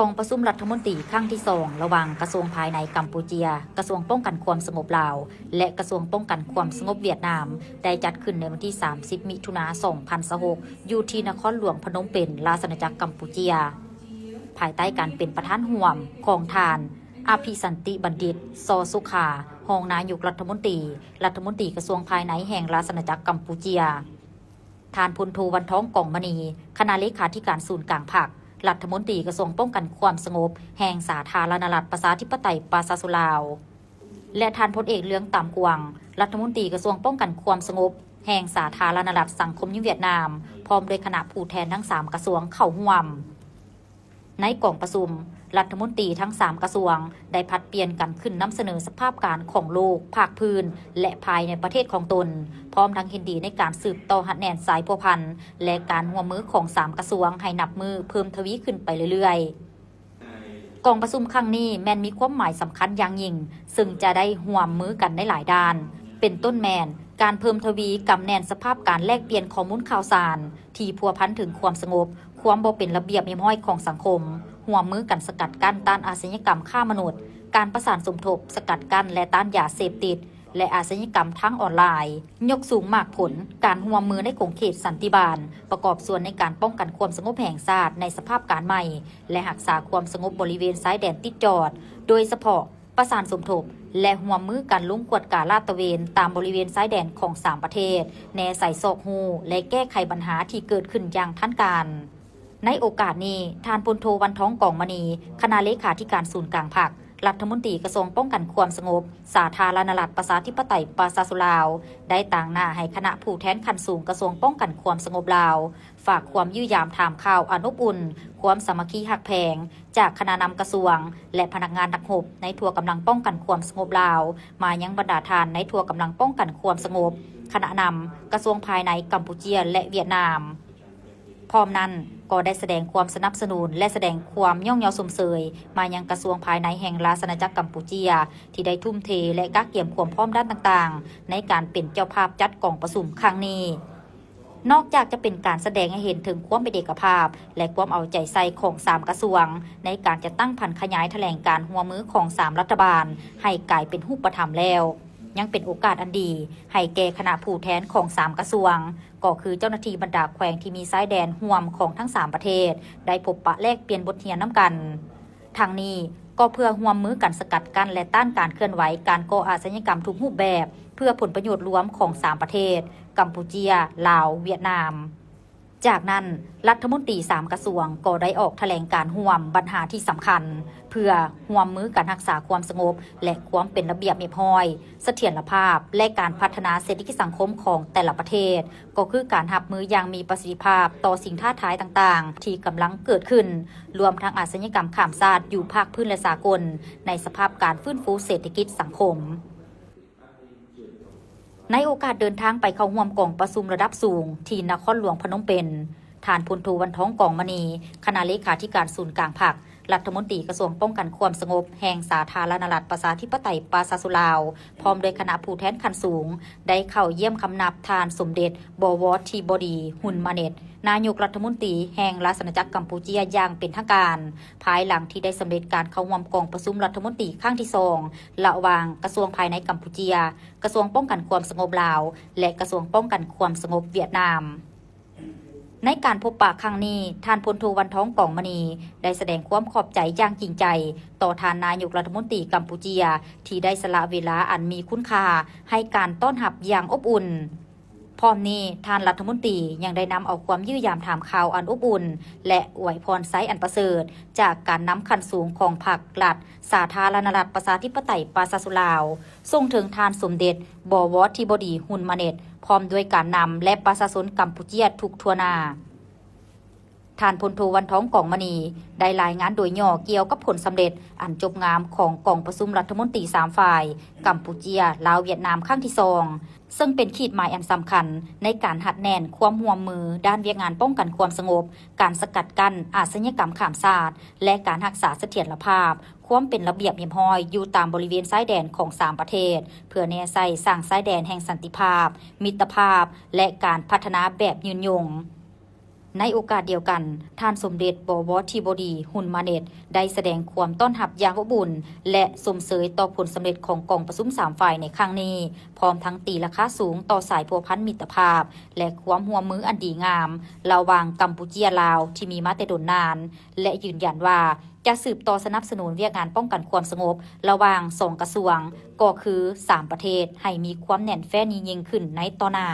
ກອງປະຊຸມລັດຖະມົນຕີຄັ້ງທີສອງ ລະຫວ່າງກະຊວງພາຍໃນກຳປູເຈຍ, ກະຊວງປ້ອງກັນຄວາມສະຫງົບລາວ ແລະ ກະຊວງປ້ອງກັນຄວາມສະຫງົບຫວຽດນາມ ໄດ້ຈັດຂຶ້ນໃນວັນທີສາມສິບ ມິຖຸນາ ສອງພັນຊາວຫົກ ຢູ່ທີ່ນະຄອນຫຼວງພະນົມເປັນ, ລາຊະອານາຈັກກຳປູເຈຍ, ພາຍໃຕ້ການເປັນປະທານຮ່ວມຂອງທ່ານ ອະພິສັນຕິບັນດິດ ຊໍສຸຂາ ຮອງນາຍົກລັດຖະມົນຕີ, ລັດຖະມົນຕີກະຊວງພາຍໃນແຫ່ງລາຊະອານາຈັກກຳປູເຈຍ. ທ່ານ ພົນໂທ ວັນທອງ ກອງມະນີ ຄະນະເລຂາທິການສູນກາງພັກ, ລັດຖະມົນຕີກະຊວງປ້ອງກັນຄວາມສະຫງົບແຫ່ງສາທາລະນະລັດປະຊາທິປະໄຕປະຊາຊົນລາວ ແລະ ທ່ານ ພົນເອກ ເລືອງຕາມກວາງ ລັດຖະມົນຕີກະຊວງປ້ອງກັນຄວາມສະຫງົບແຫ່ງສາທາລະນະລັດສັງຄົມຍິງຫວຽດນາມ ພ້ອມດ້ວຍຄະນະຜູ້ແທນທັງສາມກະຊວງເຂົ້າຮ່ວມ. ໃນກອງປະຊຸມ, ລັດຖະມົນຕີທັງສາມກະຊວງໄດ້ຜັດປ່ຽນກັນຂຶ້ນນຳສະເໜີສະພາບການຂອງໂລກ, ພາກພື້ນ ແລະ ພາຍໃນປະເທດຂອງຕົນ, ພ້ອມທັງເຫັນດີໃນການສືບຕໍ່ຮັດແໜ້ນສາຍພົວພັນ ແລະ ການຮ່ວມມືຂອງສາມກະຊວງໃຫ້ນັບມື້ເພີ່ມທະວີຂຶ້ນໄປເລື້ອຍໆ. ກອງປະຊຸມຄັ້ງນີ້ແມ່ນມີຄວາມໝາຍສຳຄັນຢ່າງຍິ່ງ, ເຊິ່ງຈະໄດ້ຮ່ວມມືກັນໃນຫຼາຍດ້ານ, ເປັນຕົ້ນແມ່ນ ການເພີ່ມທະວີກຳແໜ້ນສະພາບການແລກປ່ຽນຂໍ້ມູນຂ່າວສານ ທີ່ພົວພັນເຖິງຄວາມສະຫງົບ, ຄວາມບໍ່ເປັນລະບຽບຮຽບຮ້ອຍຂອງສັງຄົມ, ຮ່ວມມືກັນສະກັດກັ້ນຕ້ານອາຊະຍາກຳຄ້າມະນຸດ, ການປະສານສົມທົບ, ສະກັດກັ້ນ ແລະ ຕ້ານຢາເສບຕິດ ແລະ ອາຊະຍາກຳທາງອອນລາຍ, ຍົກສູງໝາກຜົນການຮ່ວມມືໃນຂົງເຂດສັນຕິບານ, ປະກອບສ່ວນໃນການປ້ອງກັນຄວາມສະຫງົບແຫ່ງຊາດໃນສະພາບການໃໝ່ ແລະ ຮັກສາຄວາມສະຫງົບບໍລິເວນຊາຍແດນຕິດຈອດ, ໂດຍສະເພາະ ປະສານສົມທົບ ແລະ ຮ່ວມມືກັນລົງກວດກາລາດຕະເວນຕາມບໍລິເວນຊາຍແດນຂອງສາມປະເທດ, ແນໃສ່ຊອກຮູ້ ແລະ ແກ້ໄຂບັນຫາທີ່ເກີດຂຶ້ນຢ່າງທັນການ. ໃນໂອກາດນີ້, ທ່ານ ພົນໂທ ວັນທອງ ກອງມະນີ ຄະນະເລຂາທິການສູນກາງພັກ, ລັດຖະມົນຕີກະຊວງປ້ອງກັນຄວາມສະຫງົບ ສາທາລະນະລັດປະຊາທິປະໄຕປະຊາຊົນລາວ ໄດ້ຕາງໜ້າໃຫ້ຄະນະຜູ້ແທນຂັ້ນສູງກະຊວງປ້ອງກັນຄວາມສະຫງົບລາວ ຝາກຄວາມຢ້ຽມຢາມຖາມຂ່າວອັນອົບອຸ່ນ, ຄວາມສາມັກຄີຮັກແພງ ຈາກຄະນະນຳກະຊວງ ແລະ ພະນັກງານນັກຮົບໃນທົ່ວກຳລັງປ້ອງກັນຄວາມສະຫງົບລາວ ມາຍັງບັນດາທ່ານໃນທົ່ວກຳລັງປ້ອງກັນຄວາມສະຫງົບ, ຄະນະນຳ, ກະຊວງພາຍໃນກຳປູເຈຍ ແລະ ຫວຽດນາມ. ພ້ອມນັ້ນ, ກໍໄດ້ສະແດງຄວາມສະໜັບສະໜູນ ແລະ ສະແດງຄວາມຍ້ອງຍໍຊົມເຊີຍມາຍັງກະຊວງພາຍໃນແຫ່ງລາຊະອານາຈັກກຳປູເຈຍ ທີ່ໄດ້ທຸ່ມເທ ແລະ ກະກຽມຄວາມພ້ອມດ້ານຕ່າງໆ ໃນການເປັນເຈົ້າພາບຈັດກອງປະຊຸມຄັ້ງນີ້. ນອກຈາກຈະເປັນການສະແດງໃຫ້ເຫັນເຖິງຄວາມເປັນເອກະພາບ ແລະ ຄວາມເອົາໃຈໃສ່ຂອງສາມກະຊວງ ໃນການຈັດຕັ້ງຜັນຂະຫຍາຍຖະແຫຼງການຮ່ວມມືຂອງສາມລັດຖະບານໃຫ້ກາຍເປັນຮູບປະທຳແລ້ວ, ຍັງເປັນໂອກາດອັນດີໃຫ້ແກ່ຄະນະຜູ້ແທນຂອງສາມກະຊວງ, ກໍຄືເຈົ້າໜ້າທີ່ບັນດາແຂວງທີ່ມີຊາຍແດນຮ່ວມຂອງທັງສາມປະເທດ ໄດ້ພົບປະແລກປ່ຽນບົດຮຽນນຳກັນ. ທັງນີ້ກໍເພື່ອຮ່ວມມືກັນສະກັດກັ້ນ ແລະ ຕ້ານການເຄື່ອນໄຫວການກໍ່ອາຊະຍາກຳທຸກຮູບແບບ ເພື່ອຜົນປະໂຫຍດລວມຂອງສາມປະເທດ, ກຳປູເຈຍ, ລາວ, ຫວຽດນາມ. ຈາກນັ້ນ, ລັດຖະມົນຕີສາມກະຊວງກໍໄດ້ອອກຖະແຫຼງການຮ່ວມບັນຫາທີ່ສຳຄັນ ເພື່ອຮ່ວມມືກັນຮັກສາຄວາມສະຫງົບ ແລະ ຄວາມເປັນລະບຽບຮຽບຮ້ອຍ, ສະຖຽນລະພາບ ແລະ ການພັດທະນາເສດຖະກິດສັງຄົມຂອງແຕ່ລະປະເທດ, ກໍຄືການຮັບມືຢ່າງມີປະສິດທິພາບຕໍ່ສິ່ງທ້າທາຍຕ່າງໆທີ່ກຳລັງເກີດຂຶ້ນ, ລວມທັງອາຊະຍາກຳຂ້າມຊາດຢູ່ພາກພື້ນ ແລະ ສາກົນ ໃນສະພາບການຟື້ນຟູເສດຖະກິດສັງຄົມ. ໃນໂອກາດເດີນທາງໄປເຂົ້າຮ່ວມກອງປະຊຸມລະດັບສູງທີ່ນະຄອນຫຼວງພະນົມເປັນ, ທ່ານ ພົນໂທ ວັນທອງ ກອງມະນີ ຄະນະເລຂາທິການສູນກາງພັກ, ລັດຖະມົນຕີກະຊວງປ້ອງກັນຄວາມສະຫງົບແຫ່ງສາທາລະນະລັດປະຊາທິປະໄຕປະຊາຊົນລາວ ພ້ອມດ້ວຍຄະນະຜູ້ແທນຂັ້ນສູງ ໄດ້ເຂົ້າຢ້ຽມຄຳນັບທ່ານສົມເດັດ ບໍວໍ ທິບໍດີ ຮຸນມາເນັດ ນາຍົກລັດຖະມົນຕີແຫ່ງລາຊະອານາຈັກກຳປູເຈຍຢ່າງເປັນທາງການ, ພາຍຫຼັງທີ່ໄດ້ສຳເລັດການເຂົ້າຮ່ວມກອງປະຊຸມລັດຖະມົນຕີຄັ້ງທີສອງ ລະຫວ່າງກະຊວງພາຍໃນກຳປູເຈຍ, ກະຊວງປ້ອງກັນຄວາມສະຫງົບລາວ ແລະ ກະຊວງປ້ອງກັນຄວາມສະຫງົບຫວຽດນາມ. ໃນການພົບປະຄັ້ງນີ້, ທ່ານ ພົນໂທ ວັນທອງ ກອງມະນີ ໄດ້ສະແດງຄວາມຂອບໃຈຢ່າງຈິງໃຈຕໍ່ທ່ານນາຍົກລັດຖະມົນຕີກຳປູເຈຍ ທີ່ໄດ້ສະຫຼະເວລາອັນມີຄຸນຄ່າໃຫ້ການຕ້ອນຮັບຢ່າງອົບອຸ່ນ. ພ້ອມນີ້, ທ່ານລັດຖະມົນຕີຍັງໄດ້ນຳເອົາຄວາມຢ້ຽມຢາມຖາມຂ່າວອັນອົບອຸ່ນ ແລະ ອວຍພອນໄຊອັນປະເສີດ ຈາກການນຳຂັ້ນສູງຂອງພັກລັດ ສາທາລະນະລັດປະຊາທິປະໄຕປະຊາຊົນລາວ ສົ່ງເຖິງທ່ານສົມເດັດ ບໍວໍ ທິບໍດີ ຮຸນມາເນັດ ພ້ອມດ້ວຍການນຳ ແລະ ປະຊາຊົນກຳປູເຈຍທຸກທົ່ວໜ້າ. ທ່ານ ພົນໂທ ວັນທອງ ກອງມະນີ ໄດ້ລາຍງານໂດຍຫຍໍ້ກ່ຽວກັບຜົນສຳເລັດອັນຈົບງາມຂອງກອງປະຊຸມລັດຖະມົນຕີສາມຝ່າຍ ກຳປູເຈຍ, ລາວ, ຫວຽດນາມ ຄັ້ງທີສອງ ເຊິ່ງເປັນຂີດໝາຍອັນສຳຄັນໃນການຮັດແໜ້ນຄວາມຮ່ວມມືດ້ານວຽກງານປ້ອງກັນຄວາມສະຫງົບ, ການສະກັດກັ້ນອາຊະຍາກຳຂ້າມຊາດ ແລະ ການຮັກສາສະຖຽນລະພາບ, ຄວາມເປັນລະບຽບຮຽບຮ້ອຍຢູ່ຕາມບໍລິເວນຊາຍແດນຂອງສາມປະເທດ ເພື່ອແນໃສ່ສ້າງຊາຍແດນແຫ່ງສັນຕິພາບ, ມິດຕະພາບ ແລະ ການພັດທະນາແບບຍືນຍົງ. ໃນໂອກາດດຽວກັນ, ທ່ານສົມເດັດ ບວຣ ທິບໍດີ ຮຸນມາເນັດ ໄດ້ສະແດງຄວາມຕ້ອນຮັບຢ່າງອົບອຸ່ນ ແລະ ຊົມເຊີຍຕໍ່ຜົນສຳເລັດຂອງກອງປະຊຸມສາມຝ່າຍໃນຄັ້ງນີ້, ພ້ອມທັງຕີລາຄາສູງຕໍ່ສາຍພົວພັນມິດຕະພາບ ແລະ ຄວາມຮ່ວມມືອັນດີງາມ ລະຫວ່າງກຳປູເຈຍ-ລາວ ທີ່ມີມາແຕ່ດົນນານ ແລະ ຢືນຢັນວ່າຈະສືບຕໍ່ສະໜັບສະໜູນວຽກງານປ້ອງກັນຄວາມສະຫງົບລະຫວ່າງສອງກະຊວງ ກໍຄືສາມປະເທດ ໃຫ້ມີຄວາມແໜ້ນແຟ້ນຍິ່ງຂຶ້ນໃນຕໍ່ໜ້າ.